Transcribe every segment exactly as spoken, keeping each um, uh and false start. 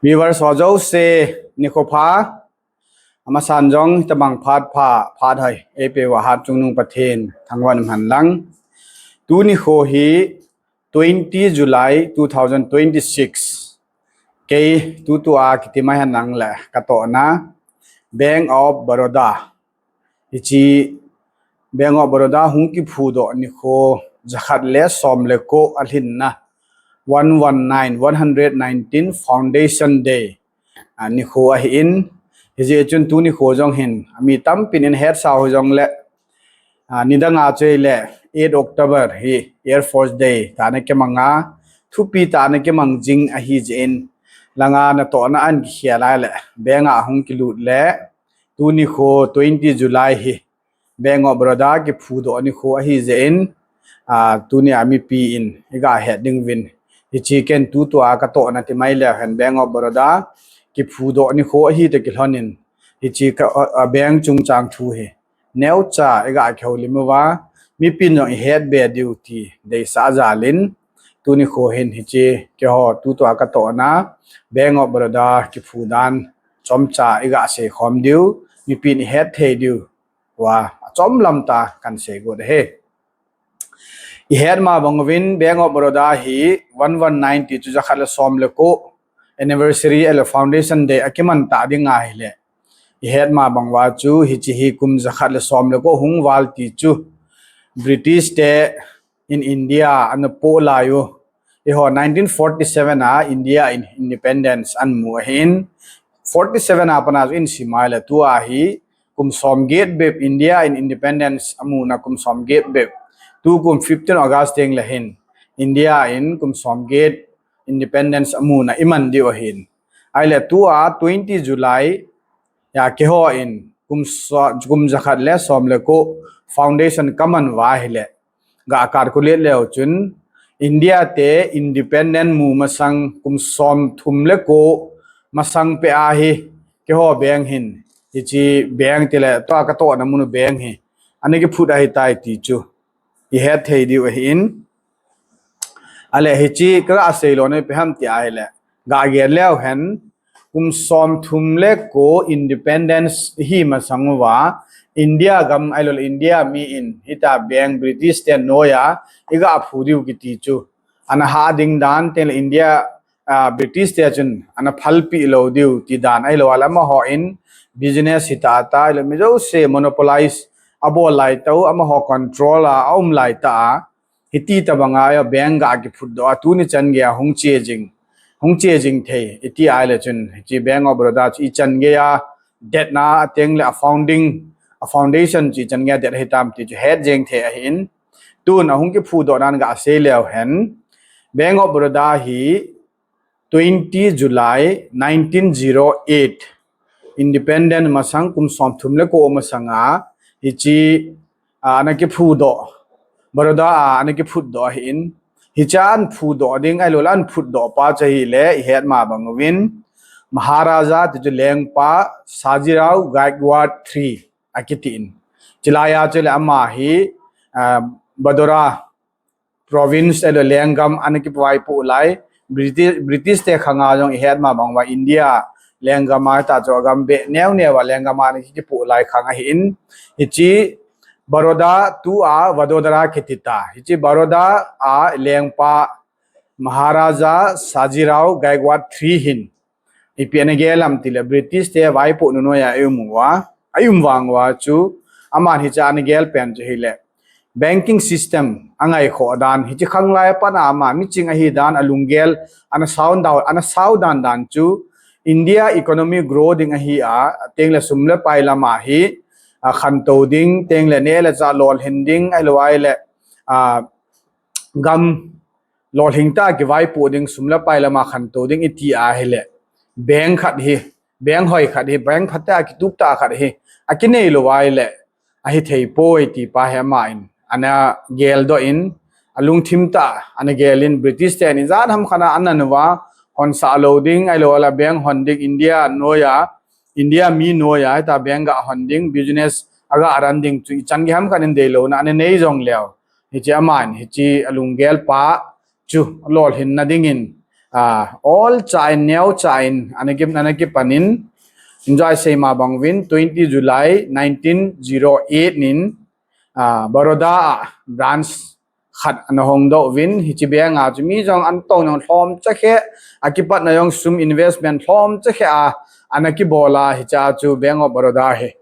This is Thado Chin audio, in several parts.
Viewers ho jouse, nikho pha, amasan jong tabang phat pha, phat hoi, eipeuva Hatchungnung Pathen thangvah in umhen lang. Tuni kho hi twenty July two thousand twenty-six. Kei tutua kiti mai hen lang le katohna Bank of Baroda. Hiche Bank of Baroda hung kiphudoh nikho jakhat le som le ko alhinna one one nine, one hundred nineteen Foundation Day. A, nikho ahin, hijeh chun tuni kho jong hin, mi tampin in hetsau hijongle, a, nidanga chu ahile eight October hi Air Force Day tah ana kimanga, thupi tah ana kimang jing ahijeh in, langa natohna ahin kikhel a le, bank a hung kilut le, tuni kho twenty July hi Bank of Baroda kiphudoh nikho ahijeh in, a, tunia mipi in iga het ding uvin. Hiche ken tutua katohna ti mai leu hen Bank of Baroda kiphudoh nikho ahi toh kilhon in. Hiche ka, a, a, bank chungchang thu hi neocha iga kihoulim uva, mipin jong ihet be diu ti deisah jal in. Tuni kho hin hiche keiho tutua katohna Bank of Baroda kiphu dan chomcha iga seikhom diu, mipin ihet thei diu va, achom lam tah a kahin seigot ahi. Ihet ma bang uvin Bank of Baroda hi one one nine ti chu jakhat le som le ko anniversary ahilou Foundation Day akiman tah ding ahile, ihet ma bang uva chu hiche hi kum jakhat le som le ko hung val ti chu British te in India ana poh lai u. Eiho nineteen forty-seven a India in independence ahin mu ahin. Forty-seven a pat a chu ihin sim a ahile tua hi kum som get bep India in independence amuna kum som get bep. Tukum fifteen August teng le hin India in kum som get independence amuna iman diu ahin. Ahile tua twenty July a keiho in kum so-, kum jakhat le som le ko foundation kaman uva ahile, ga calculate leu chun India te independent mu masang kum som thum le ko masang peh a hi keiho bank hin, hiche bank ti le tua katohna mun u bank hi ana kiphut ahitai ti chu ihet thei diu ahin. Ahile hiche kaga seilona ipi ham ti ahile, ga gel leu hen, kum som thum le ko independence ihi masang uva, India gam ahilou le India mi in hitia bank British te noiya iga phu diu kiti chu ana hah ding dan, teng le India, a, British te chun ana phalpeh lou diu ti dan ahilou le amaho in business hita ta ahilou mi jouse monopolize abol lai tah u, amaho control a aum lai tah a, hiti tabanga bank ga kiphutdoh a tuni chan geiya hung che jing, hung che jing thei iti ahile chun hiche Bank of Baroda chu ichan geiya detna teng le a founding, a foundation chu ichan geiya det ahitam ti chu het jeng thei ahin. Tun ahung kiphudoh nan ga sei leu hen, Bank of Baroda hi twenty July nineteen zero eight, independent masang kum som thum le ko masanga hiche, a, ana kiphudoh, Baroda a ana kiphutdoh ahin. Hiche a ana phudoh ding ahilou le ana phutdoh pa chu ahile ihet ma bang uvin Maharaja ti chu lengpa Shajirao Gaikwad three akitin. Chulaiya chu le ama hi, a, Baroda province ahilou lenggam ana kivaipoh lai. British, British te khanga jong ihet ma bang uva India lenggam a ta chu agam beh neo neo a lenggam a ana kipoh lai khang ahin. Hiche Baroda tua Vadodara kiti ta. Hiche Baroda a lengpa Maharaja Shajirao Gaikwad three hin ipi ana gel ham ti le British te vaipoh noiya aum uva, aum vang uva chu aman hiche a ana gel pen chu ahile banking system angaikhoh dan, hiche khanglai a pat a ama miching ahi dan alunggel ana sao dan, ana sao dan dan chu India economy grow ding ahi a, teng le sum le pai lama hi, a, khantou ding, teng le neh le chah lolhin ding, ahilou le, a, gam lolhing tah a kivaipoh ding, sum le pai lama khantou ding iti ahile, bank khat hi, bank hoi khat hi, bank phatah a kitup tah khat hi akinei lou ahile ahithei poi ti pa hi aman ana geldoh in, alungthim tah a ana gel in, British ten ijat ham khat a ana nau va, honsah lou ding, ahilou le bank hon ding, India noiya, India mi noiya hitia bank ga hon ding, business aga run ding chu ichan gei ham khat in deilouna ana nei jongleu, hiche aman hiche alunggel pa chu lolhinna dingin ah, olcha in, neocha in, ana ki, ana kipan in, enjoy seima bang uvin, twenty July nineteen zero eight nin, ah, Baroda a branch khat ana hongdoh uvin, hiche bank a chu mi jong ana tong jong lhomcha khe, akipatna jong sum investment lhomcha khe a, ana kibol a, hichea chu Bank of Baroda hi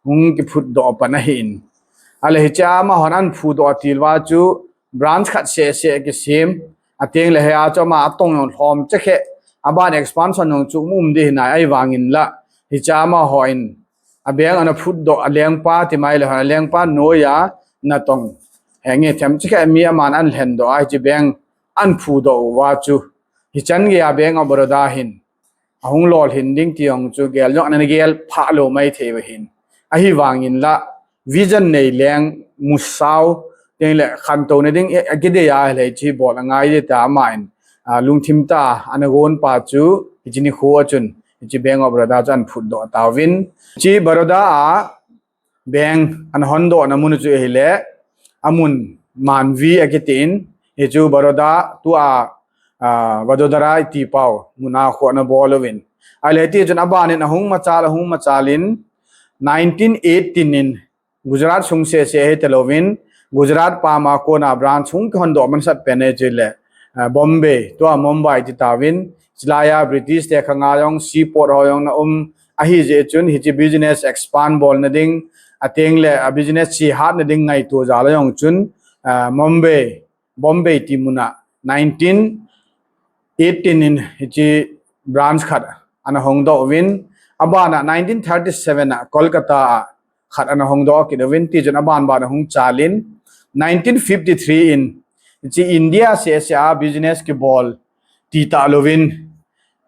hung kiphutdoh pan ahin. Ahile hichea amahon ana phudoh til uva chu branch khat seh seh kisem, ateng le hia chu ama atong jong lhomcha khe, aban expansion jong chu um um ding hinai, ahivangin la, hichea amahon, a bank ana phutdoh, a lengpa ti mai le hon, a lengpa noiya natong. Henge themcha khe mi aman ana lhendoh a, hiche bank ana phudoh uva chu, hichan geiya Bank of Baroda hin ahung lolhin ding ti jong chu gel jong ana gel phah lou maithei uva hin. Ahivangin la, vision nei leng, musao, teng le khantouna ding, eh, akidei a, hiche bol angai ding tia aman, ah, lungthim tah a ana gon pa chu, hiche nikho a chun, hiche Bank of Baroda chu ana phutdoh tauvin. Hiche Baroda a bank ana hondohna mun chu ahile, amun Manvi akitin, hichu Baroda tua, ah, Vadodara iti pau, mun a kho ana bol uvin. Ahile hiti chun abanin ahung machal, ahung machal in, nineteen eighteen in, Gujarat sung seh seh ahi talouvin, Gujarat pam a kona branch hung kihondoh mansat pen ahi chule, ah, Bombay, tua Mumbai ti tauvin, chulaiya British te khanga jong seaport ho jong ana um, ahijeh chun hiche business expand bolna ding, ateng le a business chehatna ding ngaito jal a jong chun, ah, Mumbai, Bombay ti mun a nineteen eighteen in hiche branch khat ana hongdoh uvin, abana nineteen thirty-seven a Kolkata a khat ana hongdoh kit uvin, ti chun aban ban ahung chal in, nineteen fifty-three in hiche India seh seh a business kibol ti talouvin,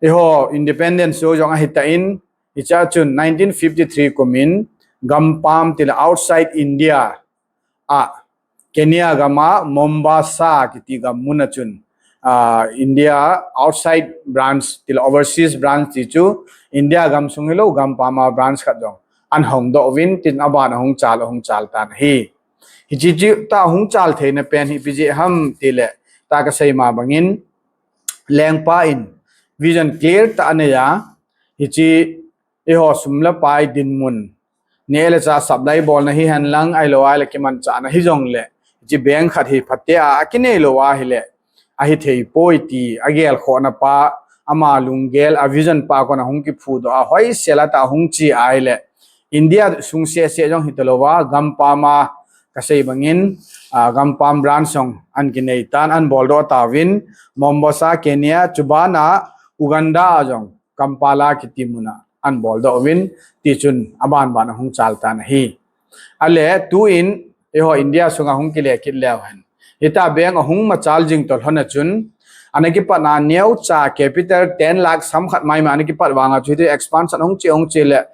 eiho independence ho jong ahi tan, hichea chun nineteen fifty-three kum in gampam tile outside India a, Kenya gam a Mombasa kiti gam mun a chun, ah, India outside branch, tile overseas branch ti chu India gam sung hilou gampam a branch khat jong ana hongdoh uvin, tin aban ahung chal, ahung chal tan ahi. Hiche chu tua ahung chal theina pen hi ipi jeh ham tile, tua kasei ma bangin, lengpa in vision clear tah anei a, hiche eiho sum le pai dinmun, neh le chah supply bolna hihen lang, ahilou ahile kimanchahna hijongle, hiche bank khat hi phatea akinei lou ahile, ahi thei poi ti agelkhohna pa, ama lunggel, a vision pa kona hung kiphudoh a, hoisel a tah hung che ahile, India sung seh seh jong hitalouva, gampam a kasei bangin, ah, gampam branch jong ana kinei tan, ana boldoh tauvin, Mombasa, Kenya, chubana Uganda a jong Kampala kiti mun a ana boldoh uvin, ti chun aban ban ahung chal tan ahi. Ahile tuin eiho India sunga hung kile kit leu hen, hitia bank ahung machal jing toh lhon a chun, ana kipat a neocha capital ten lakh sam khat maimai ana kipat vang a chu hiti expansion hung che hung che le,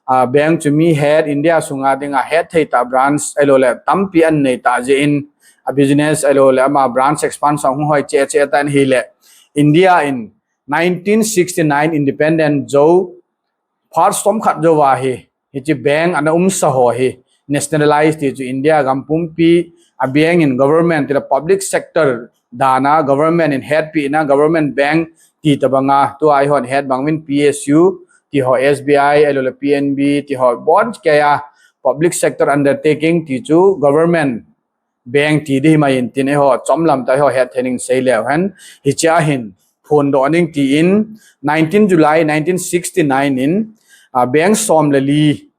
ah, bank chu mi het, India sunga dinga hetthei tah branch ahilou le tampi ana nei tah jeh in, a business ahilou le ama branch expansion hung hoi cheh cheh tan ahile, India in nineteen sixty-nine independent jou, phat som khat jouva hi, hiche bank ana umsa ho hi nationalize ti chu India gam pumpi a bank in, government tile public sector dan a government in hetpina government bank ti tobanga, tua eihon het bang uvin P S U ti ho, S B I ahilou le P N B ti ho, bon keiya public sector undertaking ti chu government bank ti ding himai in tin eiho chomlam tah eiho hetthei ning sei leu hen, hichea hin phondoh ning tin, nineteen July nineteen sixty-nine in, ah, bank som le li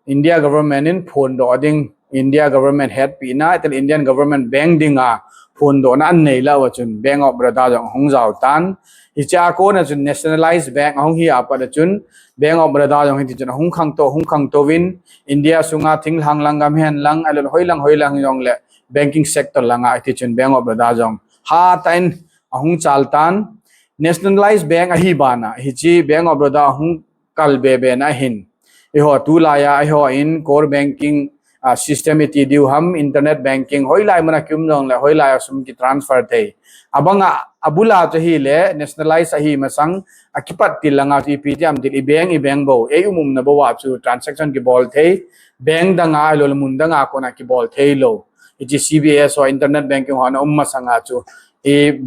India government in phondoh ding, India government hetpina, itel Indian government bank dinga phondohna ana nei lah uva chun Bank of Baroda jong ahung jao tan. Hichea kona chun nationalized bank ahung hi apat a chun Bank of Baroda jong hiti chun ahung khangtou, ahung khangtou vin, India sunga thinglhang lang gam hihen lang, ahilou le hoilang hoilang jongle banking sector langa hiti chun Bank of Baroda jong hatah in ahung chal tan. Nationalized bank ahi bana hiche Bank of Baroda ahung kal be be na hin, eiho tulaiya eiho in core banking, ah, system iti diu ham, internet banking, hoilai mun a kium jongle hoilai a sum kitransfer thei. Abanga, abula chu hile nationalize ahi masang, akipat til langa chu ipi ti ham tile, i bank, i bank bou, ei um umna bou a chu transaction kibol thei, bank danga ahilou le mun danga kona kibol thei lou. Hiche C B S ho, internet banking ho ana um masanga chu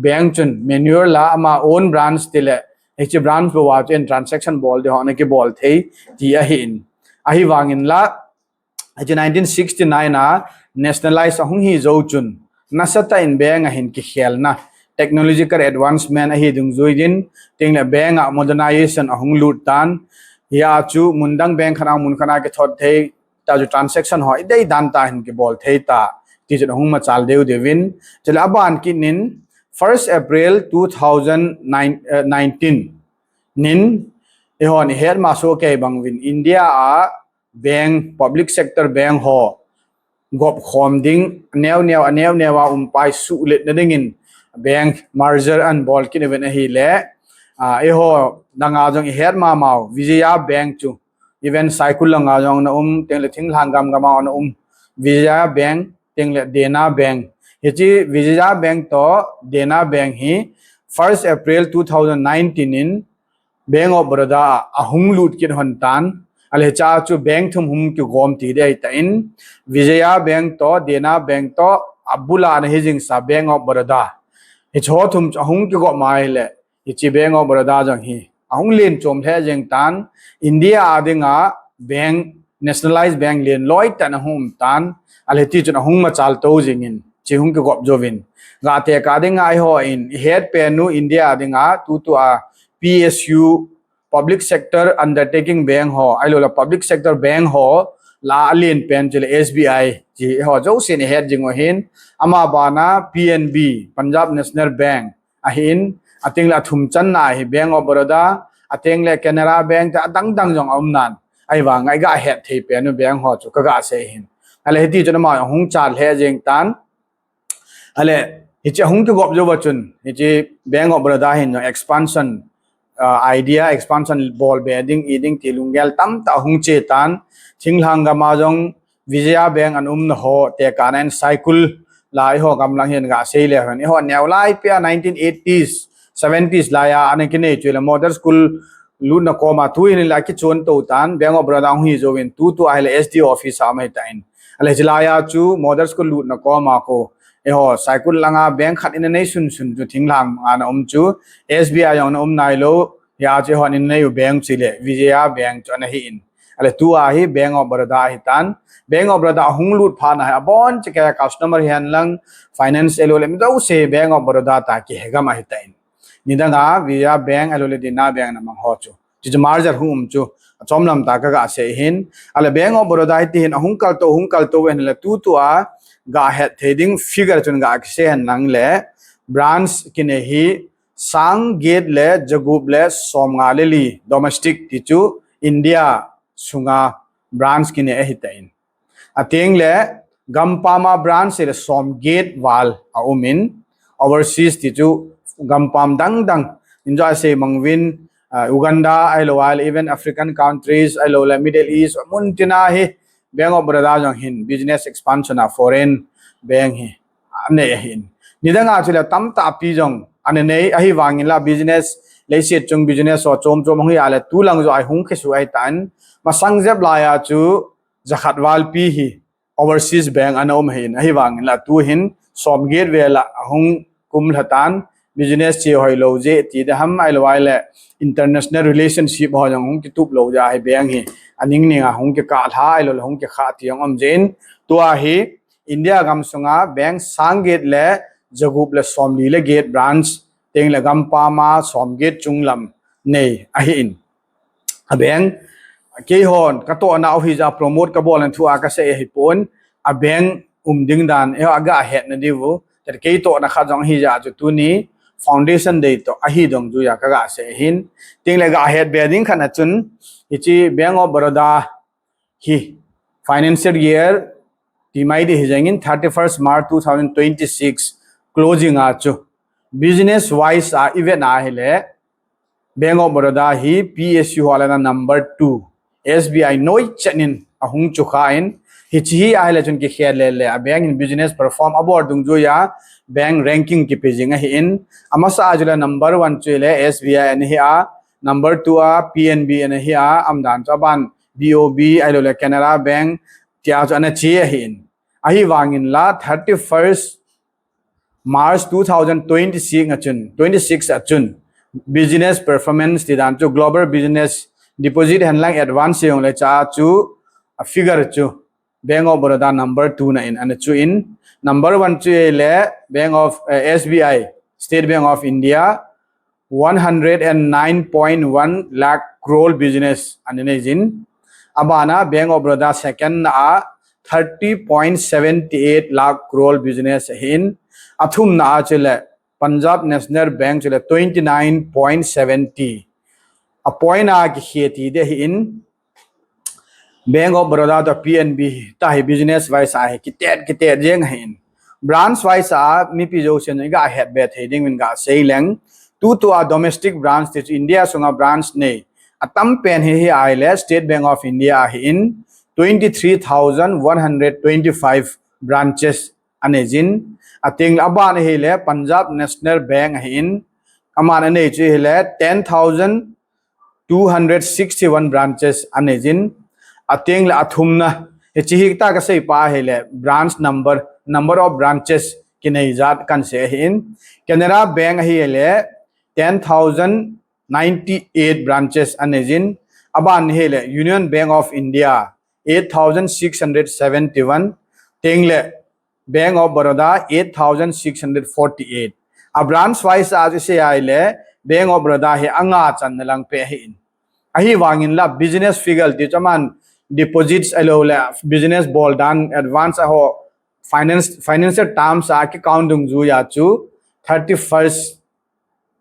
Bank chun manual la ama own branch tile, hiche branch bou a chun transaction bol ding ho ana kibol thei ti ahin. Ahivangin la, hiche nineteen sixty-nine a nationalize ahung hi jou chun, nasatah in bank a hin kikhelna, technological advancement ahi dungjuiyin, tengle bank a modernization ahung lut tan, hia chu mundang bank khat a mun khat a kithot thei, ta chu transaction ho idei dan tah hin kibol thei ta, ti chu ahung machal deu deuvin. Chule aban kit nin first April two thousand nine, eh, nineteen nin, eihon ihet ma soh kei bang uvin India a bank, public sector bank ho gop khom ding, aneo neo, aneo neo a um pai suhlet na dingin bank merger ana bol kit uvin ahile, ah, eiho dang a jong ihet ma mau, Vijaya Bank chu, even Saikul lang a jong ana um, tengle thinglhang gam gam a ana um, Vijaya Bank, tengle Dena Bank. Hiche Vijaya Bank toh Dena Bank hi first April two thousand nineteen in Bank of Baroda a ahung lut kit hon tan. Ahile hiche a chu bank thum hung kigom ti dei tan, Vijaya Bank toh, Dena Bank toh, abul a ana hijing sa Bank of Baroda. Hiche ho thum chu ahung kigom ahile, hiche Bank of Baroda jong hi ahung len chom lheh jeng tan, India a dinga bank, nationalized bank len loi tah in ahung um tan, ahile ti chun ahung machal to jingin, hiche hung kigop jouvin. Ga tekah dinga eihon ihet pen u India a dinga tutu a P S U, public sector undertaking bank ho, ahilou le public sector bank ho lah a alen pen chule S B I, hiche ho jousen ihet jing u ahin, ama bana P N B, Punjab National Bank, ahin, atengle athum channa hi Bank of Baroda, atengle Canara Bank te adang dang jong aum nan. Ahivanga iga het thei pen u bank ho chu kaga sei hin. Ahile hiti chun ama ahung chal lheh jeng tan. Ahile hiche ahung kigop jou va chun, hiche Bank of Baroda hin jong expansion, ah, idea, expansion bol be ding, i ding ti lunggel tamtah ahung che tan. Thinglhang gam a jong Vijaya Bank ana umna ho tekah nan Saikul lai ho gam lang hin ga sei le hen. Eiho neo lai pia nineteen eighties, seventies lai a ana kinei chule model school lutna koma tuhin la kichon to tan, Bank of Baroda hung hi jouvin tutu ahile S D O office a um ahitan. Ahile hiche lai a chu model school lutna koma ko, eiho Saikul langa bank khat ina nei sun sun chu thinglhang ana um chu, S B I jong ana um nailou, hia chu eihon ina nei u bank chule Vijaya Bank chu ana hi in. Ahile tua hi Bank of Baroda ahitan. Bank of Baroda ahung lut phat na hi abon cheh a customer hihen lang, finance ahilou le mi jouse Bank of Baroda tah kihegam ahitan. Nidang a Vijaya Bank ahilou le Dena Bank ana mang ho chu, hiche merger hung um chu achom lam tah kaga sei hin. Ahile Bank of Baroda hiti hin ahung kal to, hung kal to ven le tutu a ga het thei ding figure chun ga kisei hen lang le, branch kinei hi sang get le jagup le somnga le li domestic ti chu India sunga branch kinei ahitan. Atengle gampam a branch le som get val aum in, overseas ti chu gampam dang dang, injo asei mang uvin, ah, Uganda ahilou le even African countries ahilou le Middle East mun tina hi Bank of Baroda jong hin business expansion a foreign bank hi anei ahin. Nidang a chule tamtah pi jong ana nei, ahivangin la business, leiset chung business ho chom chom hung hi a le tulang jo ahung khesuh ahitan. Masang jep lai a chu jakhat val pi hi overseas bank ana um ahin, ahivangin la tuhin som get vel a ahung kum lha tan, business che hoilou jeh ti ding ham ahilou le international relationship ho jong hung kitup lou jeh a hi bank hi aning ning a hung kikah lha ahilou le hung kikhah ti jong um jeh in, tua hi India gam sunga bank sang get le jagup le somli le get branch tengle gampam a som get chung lam nei ahin. A bank, keihon katohna u hi jeh a promote kabol na thu a kasei ahipon, a bank um ding dan eiho aga hetna diu, tua kei tohna khat jong hi jeh a chu tuni foundation day toh ahi dungjuiya kaga sei hin. Tengle ga het be ding khat na chun, hiche Bank of Baroda hi financial year ti mai ding hi jeng in thirty-first March two thousand twenty-six closing a chu business wise a ivet na ahile, Bank of Baroda hi P S U ho lah a number two, S B I noi chet in ahung chukha in, hiche hi ahile chun kikhel le le a bank in business perform abol dungjuiya bank ranking kipe jing ahin, amasa a chu le number one chu le S B I ana hi a, number two a P N B ana hi a, aum dan chu aban B O B ahilou le Canara Bank tia chu ana che ahin. Ahivangin la thirty-first March two thousand twenty-six a chun, twenty-six a chun, business performance ti dan chu global business deposit hen lang advance jong le cha chu a figure chu Bank of Baroda number two na in ana chu in, number one chu le Bank of, eh, S B I, State Bank of India, one hundred and nine point one lakh crore business ana nei jin. Abana Bank of Baroda second na a thirty point seven eight lakh crore business ahin. Athum na a chu le Punjab National Bank chu le twenty nine point seventy. A point a kikheti de hi in. Bank of Baroda to P N B ta hi business wise a hi kitet kitet jeng hin. Branch wise a mipi jo sen ga het be thei ding min ga sei leng. Tu tu a domestic branch ti chu India sunga branch nei. A tam pen hi hi ai le State Bank of India a hi in twenty three thousand one hundred twenty five branches anei jin. A ting le aban hi le Punjab National Bank a hi in. Aman anei chu hi le ten thousand two hundred sixty one branches anei jin. A ting le athum na hi chi hi ta ka sei pa hi le branch number, number of branches kinei jat kan sei hi in. Canara Bank a hi le ten thousand ninety eight branches anei jin. Aban hi le Union Bank of India eight thousand six hundred seventy one. Ting le Bank of Baroda eight thousand six hundred forty eight. A branch wise a chu sei ai le Bank of Baroda hi anga chan na lang pe hi in. Ahi vangin la business figure ti chu aman deposits alo le business bol dan advance a ho finance, financial terms a ki count dung ju ya chu thirty first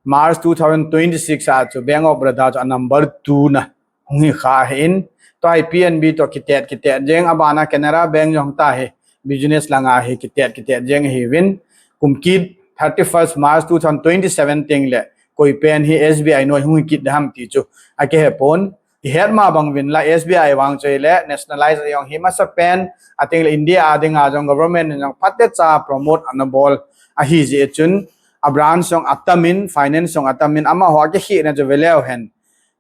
March two thousand twenty six a chu Bank of Baroda chu a number two na hung hi kha hi in. To hi P N B to kitet kitet jeng abana Canara Bank jong ta hi business langa hi kitet kitet jeng hi vin. Kum kit thirty first March two thousand twenty seven ting le koi pen hi S B I noi hung hi kit dam ti chu a ke he pon. I het ma bang vin la S B I vang choi le nationalize jong hi masa pen a ting le India a ding a jong government jong phatecha promote ana bol ahi je chun a branch jong atamin finance jong atamin ama ho ke hi na chu veleu hen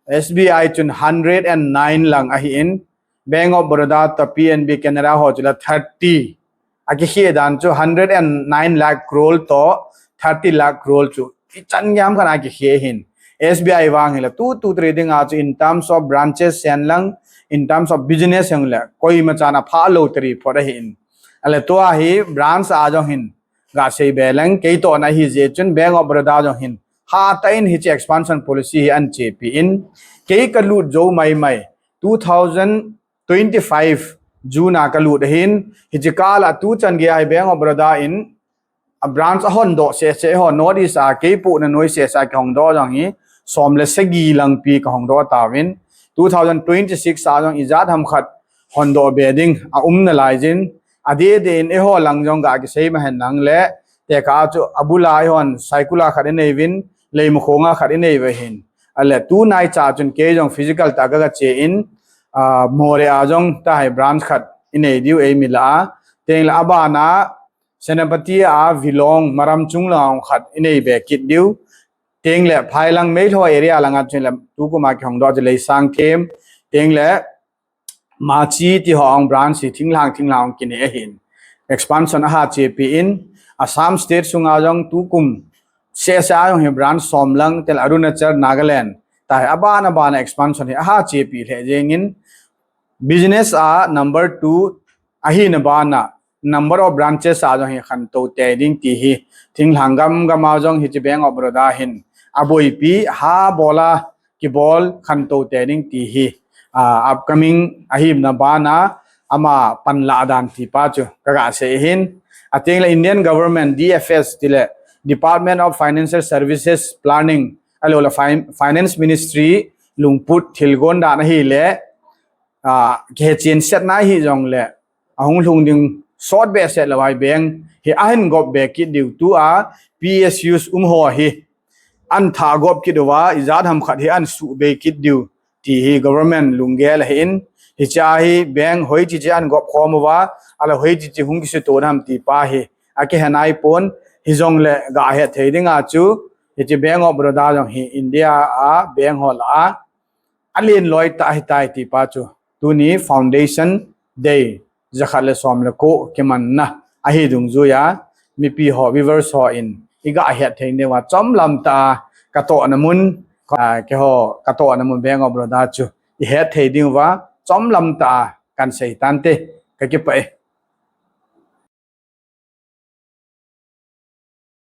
S B I chun hundred and nine lang ahi in Bank of Baroda to P N B Canara ho chu la thirty a kikhie dan chu hundred and nine lakh crore to thirty lakh crore chu ichan ngam khan a kikhie hin S B I vang hi la tu tu trading a chu in terms of branches sen lang in terms of business heng le koima chan a pha lo tari phot ahi in ale tua hi branch a jong hin ga sei be lang kei to na hi je chun Bank of Baroda jong hin ha ta in hi chi expansion policy hi an chepi in kei ka lut jo mai mai two thousand twenty five June a ka lut ahin hi chi kala tu chan ge ai Bank of Baroda in a branch a hon do se se ho North East a kei pu na noi se sa ka hong do jong hi som le sagi lang pi ka hong do ta vin two thousand twenty six a jong ijat ham khat hon do be ding a um na lai jin a de de in e ho lang jong ga ki sei ma hen lang le te ka chu abula e hon cycle a khat e nei vin lei mu khonga khat e nei ve hin ale tu nai cha chun kei jong physical ta ka ga che in a more a jong ta hai branch khat e nei diu e mi la teng la abana Senapati a vilong maram chung la ong khat e nei be kit diu teng le phai lang mei lo area langa chun le tu kuma ki hong do chu lei sang them teng le Machi ti ho ang branch hi thinglang thinglang kine ahin expansion aha chepi in Assam state sunga jong tukum se se a jong hi branch som lang tel Arunachal Nagaland ta hi abana bana expansion hi aha chepi le jengin business a number two ahi na bana number of branches a jong hi khan to te ding ti hi thinglang gam gam a jong hi chi Bank of Baroda hin aboipi ha bola kibol khan to te ding ti hi uh, upcoming ahim na bana ama pan la dan ti pa chu ka ga se hin ating la Indian government D F S ti le Department of Financial Services Planning alo la Finance Ministry lungput thilgon dan ahi le uh, ke chin set na hi jong le ahung lhung ding sot be set lawai beng hi ahin gop be kit diu tu a P S Us um ho hi an tha gop kit uva ijat ham khat hi an su be kit diu ti hi government lunggel hi in hi cha hi beng hoi chi chi an gop khom uva ala hoi chi chi hung kisu to nam ti pa hi a ke hanai pon hi jong le ga he thei ding a chu hi chi Bank of Baroda jong hi India a beng ho la a alen loi ta hi tai ti pa chu tuni foundation day zakhat le som le ko kimanna ahi dungjuia mipi ho, viewers ho in iga het thei diu va, chomlam tah a katohna mun, a, keiho katohna mun Bank of Baroda chu ihet thei diu va, chomlam tah a kahin sei tante, kakipah e.